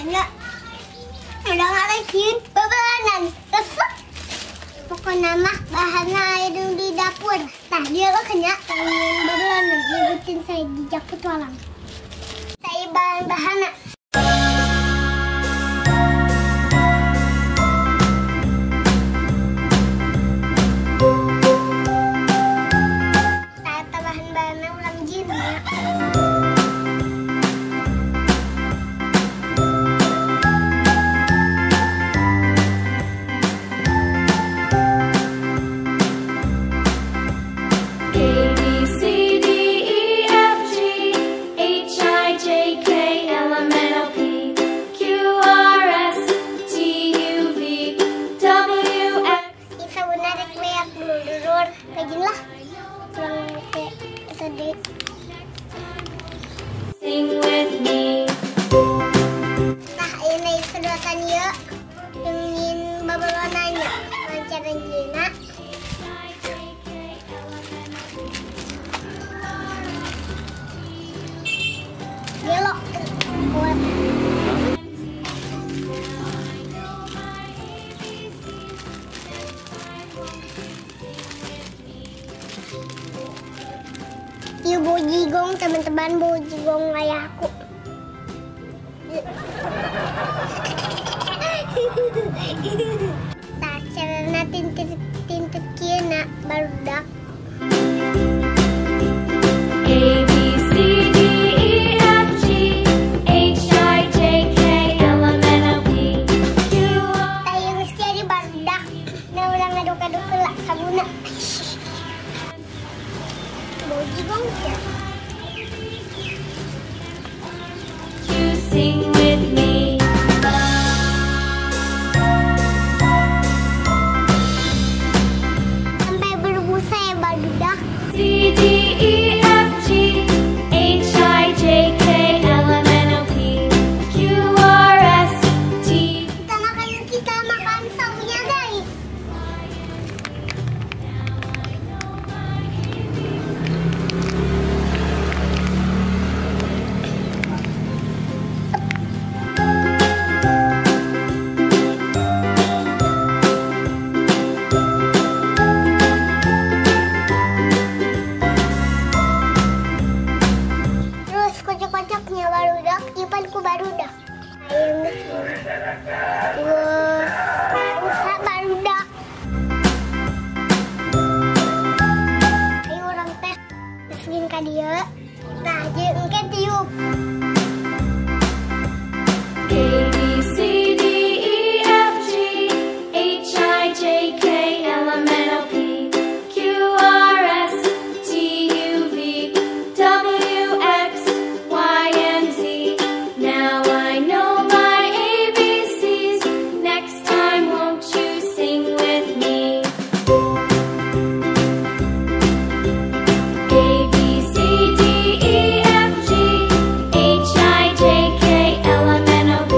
Karena udah ngalahin bebelanan resep. Pokoknya mah bahannya ada di dapur. Nah dia lo kena bebelanan ngikutin saya di jejak petualang. Saya bahan-bahannya. Tata bahan-bahannya ulang gini ya. Sing with me. Nah, ini sedotan ya. Ingin babelonannya. Lancaran jina. Belok buat. Ibu bojigong teman-teman, bojigong ayahku. Nah, celana tintit kina barudak. A B C D E F G H I J K L M N O P Q R. Tayo geus jadi barudak. Nah, urang ngaduk-aduk heula sabuna. Bojigong ya. You sing with me. Sampai berbusa ya barudak. C D E F G H I J K L M N O P Q R S T. Kita makan sabunya guys. Kocok-kocoknya barudak, ipanku barudak. Ayo rusak barudak. Ayo orang teh masukin ka dieu. Nah, jeung engke tiup. A B C D E F G H I J K L M N O P Q R S T U V W X Y and Z. Now I know my ABCs. Next time won't you sing with me? A B C D E F G H I J K L M N O P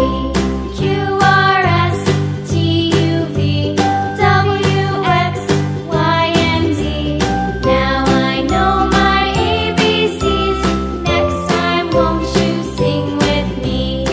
Q R S T U V W X Y and Z. Now I know my ABCs. Next time won't you sing with me?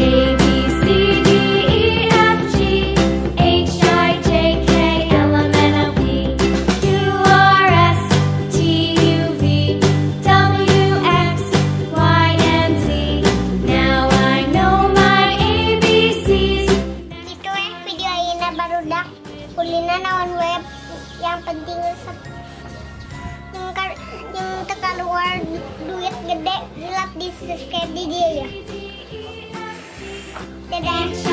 A B C D E F G H I J K L M N O P Q R S T U V W X Y and Z. Now I know my ABCs. Gitu video ayeuna barudak. Kulina naon we, yang penting resep. Yang teu keluar duit gede, dilap di subscribe di dia ya. Dadah.